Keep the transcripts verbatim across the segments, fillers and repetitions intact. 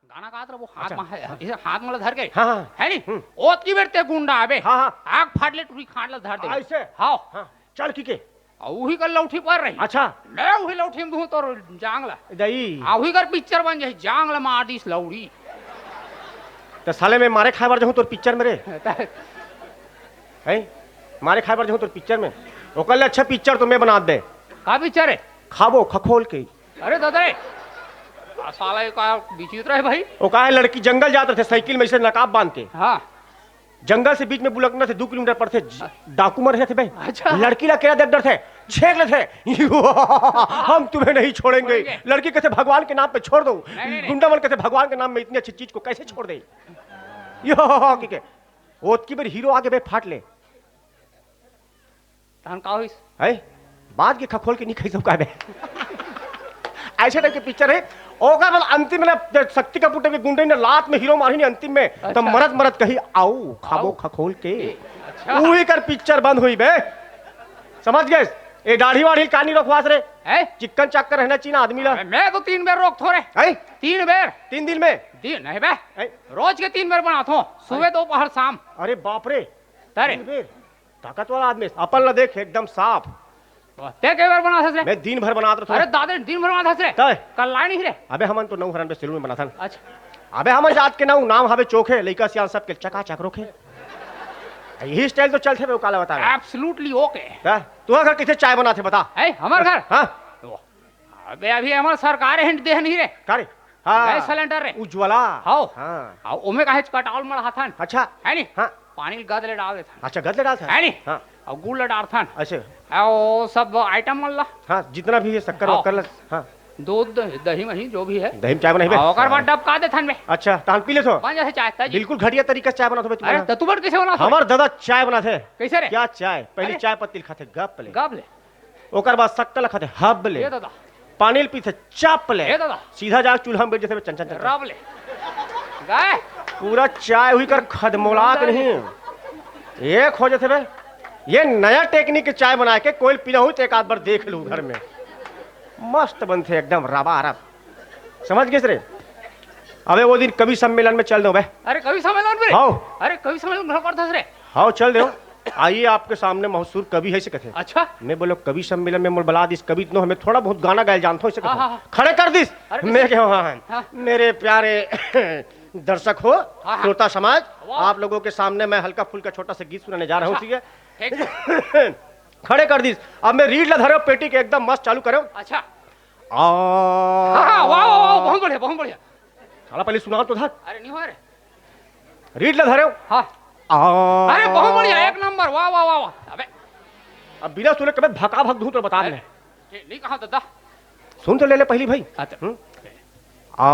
गाना गात रहो, हाथ अच्छा। में है, इसे हाथ में ला धर के। हाँ, हाँ। है नी? हम्म। ओतकी बेर ते गुंडा आबे। हाँ, हाँ। आग फाड़ ले, टूरी खाट ला धर दे। ऐसे? हाँ। हाँ, चल की के। अउ उही कर लौठी पर रही। अच्छा। मैं उही लौठी में दूँ तोर जांग ला। दई। आ उही कर पिक्चर बन जाही, जांग ला मार दिस लौड़ी। त साले मैं मारे खाए बर जाहूँ तोर पिक्चर में रे। त हैं? मारे खाए बर जाहूँ तोर पिक्चर में। ओकर ले अच्छा पिक्चर तो मैं बना दे। का पिक्चर है? खाबो खखोल के। अरे दादा रे, आ साला ये का विचित्र है भाई। वो का है, लड़की जंगल जात रथे साइकिल में ऐसे नकाब बांध के। हाँ। जंगल से बीच में बुलकना थे, दो किलोमीटर पड़थे, ज-, डाकू मर जाथे बे। अच्छा। लड़की ला केरा देख डरथे, छेक लेथे। हम तुम्हें नहीं छोड़ेंगे। छोड़ेंगे। लड़की कहते भगवान के नाम पे छोड़ दो। नहीं, नहीं, नहीं। गुंडा मन कहते भगवान के नाम में इतनी अच्छी चीज को कैसे छोड़ दे? यो, ठीक है। ओतकी बेर हीरो आगे बे फाट ले। तहन का होइस? है? बात के खखोल के नहीं खाई सब का बे। ऐसे टाइप के पिक्चर है। ओकर बाद अंतिम में ना, जब शक्ति कपूर के गुंडे ने लात में हीरो मारी नहीं अंतिम में, तो अच्छा। मरत मरत कही, "आओ, खाबो आओ। खखोल के।" ए, अच्छा। उही कर पिक्चर बंद हुई बे। समझ गए? ए दाढ़ी वाढ़ी का नहीं रखवास रे। हैं? चिक्कन चाक्कन रहना चाहिए ना आदमी ला। अरे, मैं तो तीन बेर रोकथों रे। हैं? तीन बेर। तीन दिन में? दिन नहीं बे। हैं? रोज के तीन बेर बनाथों, सुबह, हैं? दोपहर, शाम। अरे बाप रे। तारे। तीन बेर। ताकत वाला आदमी, अपन ला देख, एकदम साफ। वाह, ते के बेर बनाथस रे? मैं दिन भर बनात रहथों। अरे दादा, दिन भर बनाथस रे? तय। कल लाए नहीं रे? अबे हमन तो नौ हरन पे सैलून में बनाथन। अच्छा। अबे हमन जात के ना, नाम हवे चोखे, लइका सियान सबके चकाचक रोखे। यही स्टाइल तो चलथे बे, काला बता। Absolutely okay। त तू घर कैसे चाय बनाथे बता? है, हमर घर? हाँ। वाह। अबे अभी हमर सरकार हिंट दे नहीं रे। का रे? हाँ। गैस सिलेंडर रे। उज्ज्वला। हाओ। हाँ। हाओ, ओमे काहेच कटाल मड़ाथन। अच्छा। है नी? हाँ। पानी गद ले डाल देथन। अच्छा, गद ले डालथन? है नी? हाँ। अउ गुड़ ले डालथन। अच्छा। अउ सब आइटम मन ला। हाँ, जितना भी है शक्कर हाँ। वक्कर ला। हाँ। दूध, दही मही जो भी है। दही में चाय बनाई बे? हाँ, ओकर बाद हाँ। डबका देथन बे। अच्छा, तहन पी लेथो? बन जाथे चाय, ताजी। बिल्कुल घटिया तरीका से चाय बनाथो बे अरे, तुम्हारा। त तू बड़ कैसे बनाथो? हमर दादा चाय बनाथे। कैसे रे? क्या चाय? पहली अरे। चाय पत्ती ल खाथे, गप ले। गप ले। ओकर बाद शक्कर ल खाथे, हब ले। ए दादा। पानी ल पीथे, चप ले। ए दादा। सीधा जाके चूल्हा में बैठ जाथे, चन, चन, चन, चन। रब ले। गाय। पूरा चाय हुई कर खदमोला के नहीं। एक हो जाथे बे। ये नया टेक्निक के चाय बना के कोई पीना हुई तो एक आध बार देख लू घर में। मस्त बनथे एकदम रबा रब। समझ गए रे? अबे वो दिन कवि सम्मेलन में चल दो बे। अरे कवि सम्मेलन में? हाओ। अरे कवि सम्मेलन घर पर रे। हाओ, चल दो। आइए, आपके सामने मशहूर कवि है, से कथे। अच्छा। मैं बोलो, कवि सम्मेलन में मोर बला दिस, कवि इतनो हमें थोड़ा बहुत गाना गाए जानता हूँ, से हाँ, कथे। हाँ, हाँ। खड़े कर दिस। अरे, मैं कैसे? कहा, हाँ, हाँ। हाँ। मेरे प्यारे दर्शक हो, हाँ, हाँ। श्रोता समाज, वाह। आप लोगों के सामने मैं हल्का फुल्का छोटा सा गीत सुनाने जा रहा हूँ, अच्छा। ठीक है? ठीक। खड़े कर दिस। अब मैं रीड ला धरे, पेटी के एकदम मस्त चालू करे। अच्छा। आ। हाँ, हाँ, वाह, वाह, वाह, बहुत बढ़िया, बहुत बढ़िया। साला पहले सुना तो धर। अरे, नहीं हो रे। रीड ला धरे। हाँ। आ। अरे, बहुत बढ़िया, एक नंबर, वाह, वाह, वाह, वाह। अबे। अब बिना सुने कबे भका भक दूं तो बता अरे, दे। ये नहीं कहा दादा। सुन तो ले ले पहली भाई। अच्छा। हम्म? आ,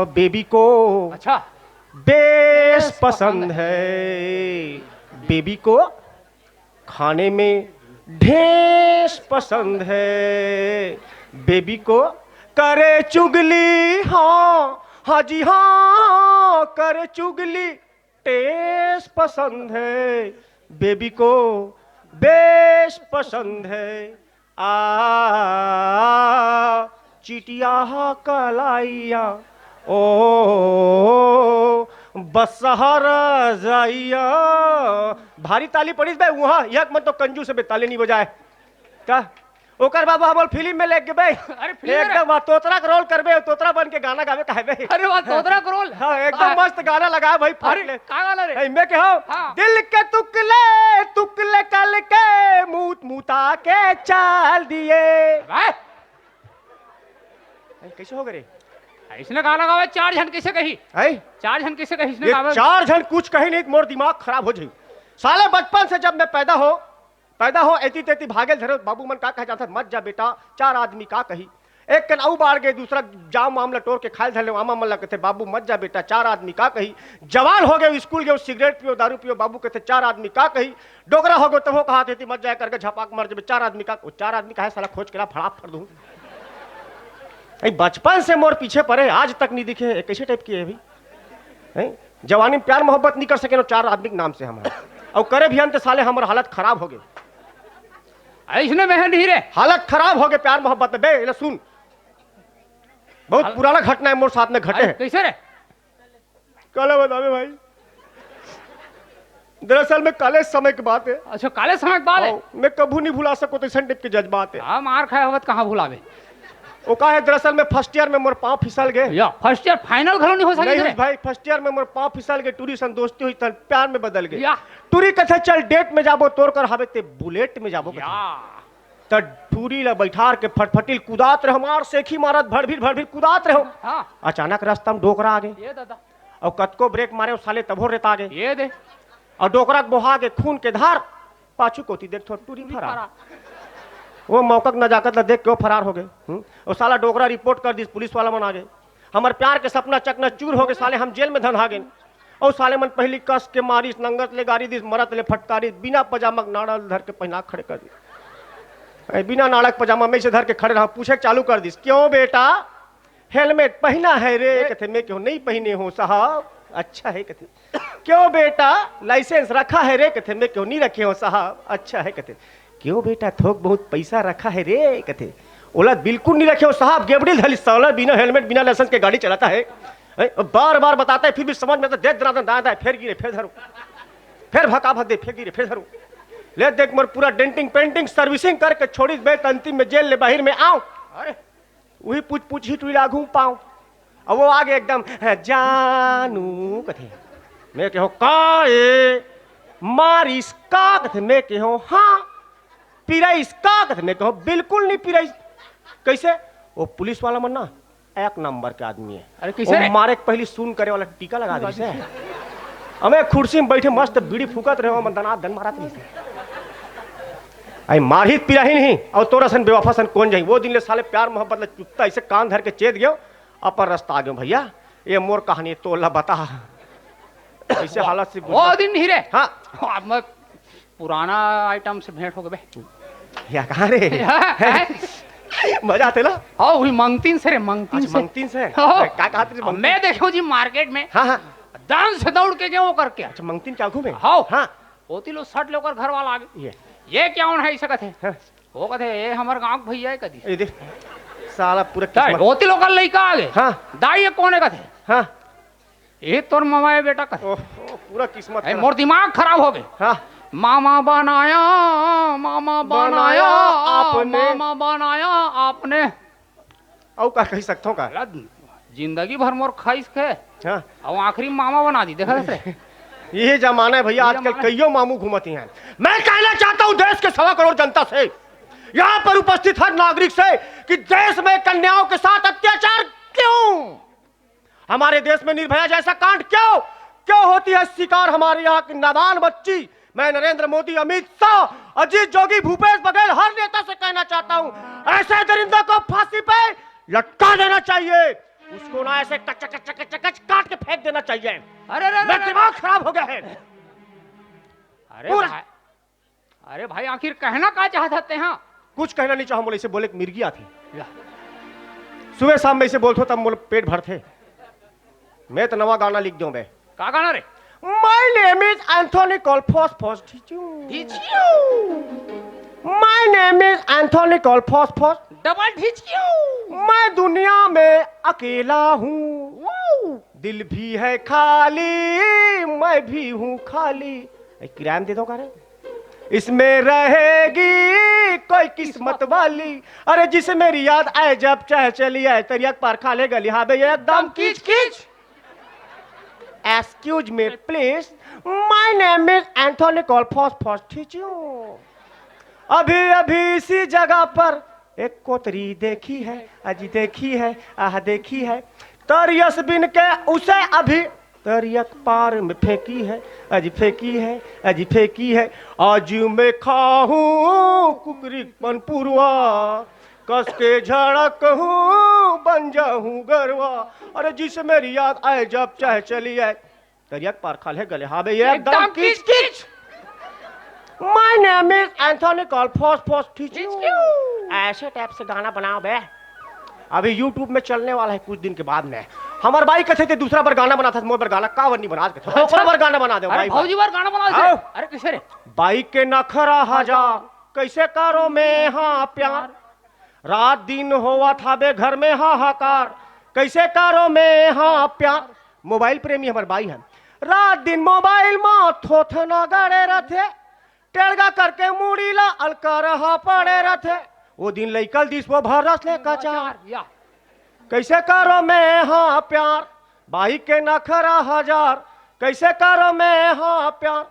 बेबी को अच्छा। बेस बेस पसंद पसंद है। बेबी को खाने में ढेस पसंद है। बेबी को करे चुगली, हाँ, हाँ जी हाँ, करे चुगली, टेस पसंद है। बेबी को बेस पसंद है। आ, चिटिया हा कलाइया, ओ, बसहर जाइया। भारी ताली पड़िस बे, उहाँ एक मन तो कंजूस बे, ताली नहीं बजाए। का? ओकर बाद हमन फिल्म में लेग गेबे। अरे, फिल्म में? एकदम, वहाँ तोतरा के रोल करबे, तोतरा बन के गाना गाबे, कहबे। अरे, वहाँ तोतरा के रोल? हाँ, एकदम हाँ। मस्त गाना लगाए भाई, फाट अरे, ले। का गाना रे? ए, मैं के हो, हाँ। दिल के तुकले, तुकले कल के, मूत मुता के चाल दिए। भाई। ए, कैसे हो गए रे? इसने गाना गावे, चार झन कैसे कही? हैं? चार झन कैसे कही इसने ये गावे? चार झन कुछ कही नहीं, मोर दिमाग खराब हो जाई। साले बचपन से जब मैं पैदा हो, पैदा हो, एती तेती भागेल धरे, बाबू मन का कहे जानथन, "मत जा बेटा, चार आदमी का कही।" एक कन अउ बाढ़ गए, दूसरा जाम वाम लटोर के खाए धर ले, आमा मन ला कथे, "बाबू मत जा बेटा, चार आदमी का कही।" जवान हो गए, स्कूल गए, सिगरेट पियो, दारू पियो, बाबू कथे, "चार आदमी का कही।" डोकरा हो गए, तभो कहा थे, "मत जाए करके झपाक मर जबे, चार आदमी का।" वो चार आदमी का है साला, खोज के ला, फड़ा फड़ दूं। ए, बचपन से मोर पीछे पड़े, आज तक नहीं दिखे, ये कैसे टाइप के है भाई? हैं? जवानी में प्यार मोहब्बत नहीं कर सके, नो चार आदमी के नाम से हम हैं। और करे भी अंत साले, हमार हालत खराब हो गई। ऐसने में है नहीं रे। हालत खराब हो गई प्यार मोहब्बत में। बे, ले सुन। बहुत पुराना घटना है, मोर साथ में घटे है। कैसे रे? काला बतावे भाई, दरअसल में काले समय के बात है। अच्छा, काले समय के बात है। हाँ, मैं कभू नहीं भुला सको तो ऐसन टाइप के जज्बात है। हाँ, मार खाए होवत कहाँ भुलावे। वो का है, दरअसल में फर्स्ट ईयर में मोर पाँव फिसल गए। या फर्स्ट ईयर फाइनल घलो नहीं हो सके नहीं रे। भाई, फर्स्ट ईयर में मोर पाँव फिसल गए, टूरी सन दोस्ती हुई तन प्यार में बदल गए। या। टूरी कथे चल डेट में जाबो, तोर कर हावे ते बुलेट में जाबो कथे। या। त टूरी ला बैठार के फटफटिल कुदात रहे, मार सेखी मारत भड़भिर भड़भिर कुदात रहे। हाँ। अचानक रास्ता में डोकरा आ गए। ये दादा। और कतको ब्रेक मारे, वो साले तभो रेता गए। ये दे। और डोकरा के बोहा के खून के धार, पाछू कोती देख थो टूरी फरार। फरार। वो मौका के नजाकत ला देख के वो फरार हो गए। हम्म? वो साला डोकरा रिपोर्ट कर दिस, पुलिस वाला मन आ गए। हमर प्यार के सपना चकनाचूर हो गए, साले हम जेल में धंधा गए। और साले मन पहली कस के मारिस, नंगत ले गारी दिस, मरत ले फटकारिस, बिना पजामा के नाड़ा धर के पहना खड़े कर दिस। ए, बिना नाड़ा के पजामा में से धर के खड़े रहा, पूछे चालू कर दिस, "क्यों बेटा, हेलमेट पहना है रे?" कथे, "मैं क्यों नहीं पहने हो साहब।" "अच्छा है," कथे। "क्यों बेटा, लाइसेंस रखा है रे?" कथे, "मैं क्यों नहीं रखे हो साहब।" "अच्छा है," कथे। "क्यों बेटा, थोक बहुत पैसा रखा है रे?" कथे। "ओला बिल्कुल नहीं रखे हो साहब, गेबड़ी धली साला बिना हेलमेट, बिना लाइसेंस के गाड़ी चलाता है।" हैं? बार बार बताता है, फिर भी समझ में आता, दे दना दाएं दाएं, फिर गिरे, फिर धरो, फिर भका भक दे, फिर गिरे, फिर धरो। ले देख, मोर पूरा डेंटिंग पेंटिंग सर्विसिंग करके छोड़ी बे, त अंतिम में जेल ले बाहर में आऊं। अरे, वही पूछ पूछ ही टुरी लागू पाऊं। अब वो आगे एकदम, "हैं, जानू," कथे। मैं कहो, "का ए? मारिस का?" कथे। मैं कहो, "हाँ।" "पिराइस का?" कथे। मैं कहो, "बिल्कुल नहीं पिराइस।" कैसे? वो पुलिस वाला मन ना एक नंबर के आदमी है। अरे, कैसे वो रे? मारे के पहली सुन करे वाला टीका लगा दे से। हमें कुर्सी में बैठे मस्त बीड़ी फूकत रहे, हम दना दन मारत रही से। आई मारही पिराही नहीं, और तोरा सन बेवफा सन कौन जाई? वो दिन ले साले प्यार मोहब्बत ले चुत्ता ऐसे कान धर के चेत गयो, अपन रास्ता आ गयो भैया। ये मोर कहानी तोला बता। ऐसे हालत से वो गुजरा। दिन नहीं रे। हाँ। अब मैं पुराना आइटम से भेंट हो गए बे। या कहाँ रे? या, हैं? मजा आते ना? हाँ, वही मंगतीन से रे, मंगतीन अच्छा, से। मंगतीन से? हाँ। का कहा तेरी अब मंगतीन? मैं देखो जी मार्केट में हाँ, हाँ। दान से दौड़ के गए वो करके। अच्छा, मंगतीन क्या घूमे? हाँ। हाँ। होती लो सट ले ओकर घर वाला आगे। ये। ये क्या होन है इसे कथे? हाँ। वो कथे, "ये हमर गांव के भैया है कदी।" ये देख, साला पूरा ताई, किस्मत। होती लोकल लइका आगे। हाँ। "दाई, ये कौन है?" कथे। हाँ। "ये तोर ममा है बेटा," कथे। ओहो, पूरा किस्मत ए, खराब। मोर दिमाग खराब हो गए। हाँ। मामा बनाया, मामा बनाया बनाया, आपने। मामा बनाया आपने। अउ का कही सकथों का? साला जिंदगी भर मोर खाइस के। हाँ। अउ आखिरी मामा बना दी, देखा से? ये जमाना है भैया, ये आजकल जमाना है। कईयों मामू घूमती हैं। मैं कहना चाहता हूँ देश के सवा करोड़ जनता से, यहाँ पर उपस्थित हर नागरिक से कि देश में कन्याओं के साथ अत्याचार क्यों? हमारे देश में निर्भया जैसा कांड क्यों, क्यों होती है शिकार हमारे यहाँ की नादान बच्ची? मैं नरेंद्र मोदी, अमित शाह, अजीत जोगी, भूपेश बघेल, हर नेता से कहना चाहता हूँ, ऐसे दरिंदों को फांसी पे लटका देना चाहिए। उसको ना ऐसे कच कच कच कच काट के फेंक देना चाहिए। अरे, अरे, अरे, मेरा अरे। दिमाग खराब हो गया है। अरे पूरा भाई, अरे भाई, आखिर कहना का चाहत हते हैं? कुछ कहना नहीं चाहूँ, बोले इसे बोले एक मिर्गी आती। या। सुबह शाम में इसे बोलते हो तब मोर पेट भरते। मैं तो नवा गाना लिख दूं बे। का गाना रे? My name is Anthony Colfos Fos ढिचू। ढिचू। My name is Anthony Colfos Fos। Double ढिचू। मैं दुनिया में अकेला हूँ। वाओ। दिल भी है खाली, मैं भी हूँ खाली। ए, किराया में दे दो का रे? इसमें रहेगी कोई किस्मत वाली। अरे जिसे मेरी याद आए जब चाहे चली आए, तरियक पार खा ले गली। हाँ बे, ये एकदम किच किच। Excuse me, please. My name is Anthony Colfos Fos ढिचू। अभी अभी इसी जगह पर एक कोतरी देखी है, अजी देखी है, आह देखी है। तरियस बिन के उसे अभी तरियक पार में फेंकी है, अजी फेंकी है, अजी फेंकी है। आज मैं खाहूँ कुकरी पनपुरवा, कस के झड़क हूँ, बन जाहूँ गरवा। अरे जिसे मेरी याद आए जब चाहे चली आए, तरियक पार खा ले गले। हाँ बे, ये एकदम एकदम किच किच। My name is Anthony Colfos Fos ढिचू। ढिचू। ऐसे टाइप से गाना बनाओ बे। अभी YouTube में चलने वाला है कुछ दिन के बाद में। हमार बाई कथे थे दूसरा बार गाना बनाता था, मोर बार गाना का बार नहीं बना, आज कथे ओकरा बार गाना बना दे अरे बाई बार। भौजी बार गाना बना दे। आओ। अरे कैसे रे? बाई के नखरा हजार, कैसे करो मैं हाँ प्यार। रात दिन होवत हाबे घर में हाहाकार, कैसे करो मैं हाँ प्यार। मोबाइल प्रेमी हमर बाई है। रात दिन मोबाइल म थोथना गड़े रथे, टेड़गा करके मुड़ी ला अलकर हा पड़े रथे। वो दिन लइकल दिस वो भरस ले कचार। या। कैसे करो मैं हाँ प्यार, बाई के नखरा हजार। कैसे करो मैं हाँ प्यार,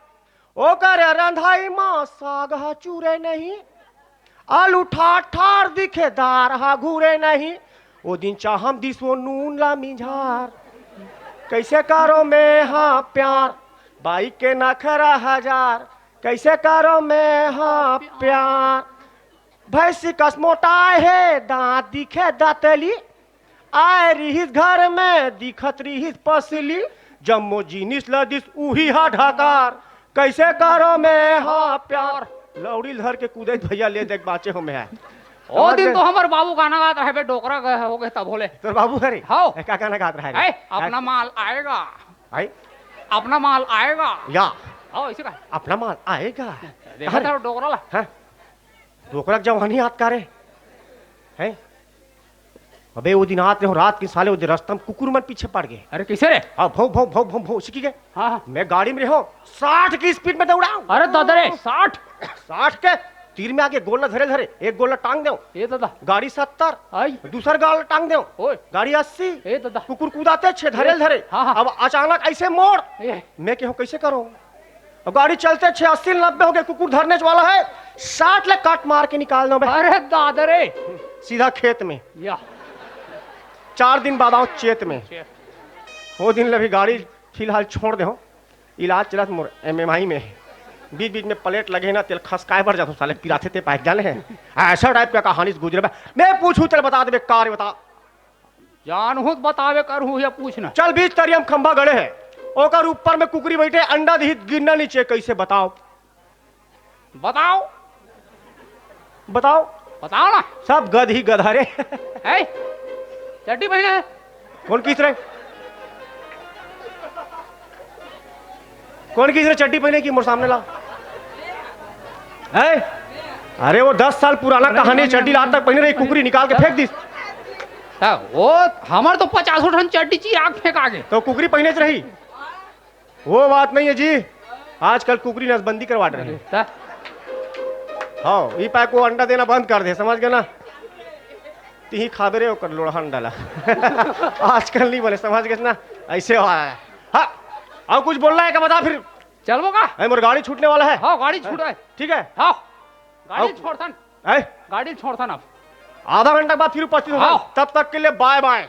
ओकर रंधाई म साग ह चूरे नहीं, आलू ठार ठार दिखे, दार ह घूरे नहीं। ओ दिन चाहम दिस वो नून ला मिझार। कैसे करो मैं हाँ प्यार, बाई के नखरा हजार। कैसे करो मैं हाँ प्यार। भैंसी कस मोटाए हे, दांत दिखे दतली। आए रिहिस घर में, दिखत रिहिस पसली। जम्मो जिनिस ल दिस उही हा ढकार। कैसे करो मैं हाँ प्यार। लौड़ी धर के कूदे भैया, ले देख बाँचे हो मैं। ओ दिन तो हमर बाबू गाना गात रहे बे, डोकरा गए हो गए तब होले। तोर बाबू हरे? हौ। ए, का गाना गात रहे रे? ए, अपना माल आएगा। आई? अपना माल आएगा। या। हौ, ऐसे का? अपना माल आएगा। देखा अरे। था डोकरा ला? हाँ। डोकरा के जवानी याद करे। हैं? अबे, वो दिन आत रहे हो रात के साले, वो दिन रस्ता म कुकुर मन पीछे पड़ गए। अरे, कैसे रे? हाँ, भौं, भौं, भौं, भौं, भौं, सीखी गए। हाँ, हाँ। मैं गाड़ी में रहो, साठ की स्पीड में दौड़ाऊं। अरे दादा रे, साठ? साठ के तीर में आगे गोल ला धरे धरे, एक गोल ला टांग देव। ए दादा। गाड़ी सत्तर, आई। दूसर गोल ला टांग देव। ओए। गाड़ी अस्सी। ए दादा। कुकुर कूदाते छे धरे ए। धरे। हाँ, हाँ। अब अचानक ऐसे मोड़। ए। मैं कहूँ, कैसे करो? अब गाड़ी चलते छे अस्सी नब्बे हो गए, कुकुर धरने वाला है, साठ ले कट मार के निकाल दो बे। अरे दादा रे। सीधा खेत में। या। चार दिन बाद आओ चेत में। चेत। वो दिन ले भी गाड़ी फिलहाल छोड़ दे हो। इलाज चलत मोर एमएमआई में। बीच बीच में प्लेट लगे ना, तेल खसकाए बर जातो साले, पिराथे ते पाइक जाने हैं। ऐसा टाइप का कहानी से गुजरे बे। मैं पूछूं, चल बता दे बे, का रे बता। जानहूं त बतावे करहूं या पूछना। चल बीच तरिया म खंभा गड़े है, ओकर ऊपर में कुकरी बैठे, अंडा दिही त गिरना नीचे, कैसे बताओ? बताओ। बताओ। बताओ ना। सब गध ही गधा रे। है? चड्डी पहने है? कौन किस रे? कौन किस रे चड्डी पहने की मोर सामने ला? है? अरे वो दस साल पुराना कहानी, चड्डी ला आज तक पहने रही, कुकरी निकाल के फेंक दिस। त वो हमर तो पचासों ठन चड्डी चिराग फेंका गे। तो कुकरी पहने च रही। वो बात नहीं है जी, आजकल कुकरी नसबंदी करवा रहे हैं। त? हाँ, ई पाए को अंडा देना बंद कर दे, समझ गए ना? तिही खाबे रे ओकर लोड़हा अंडा ला। आजकल नहीं बोले, समझ गए ना? ऐसे हो रहा है। हाँ, और कुछ बोलना है क्या, बता फिर। चलबो का? ए, मोर गाड़ी छूटने वाला है। हाँ, गाड़ी छूटा है। ठीक है। हाँ, गाड़ी आओ। छोड़थन। ए? गाड़ी छोड़थन अब। आधा घंटा बाद फिर उपस्थित होथन। हाँ। तब तक के लिए बाय बाय।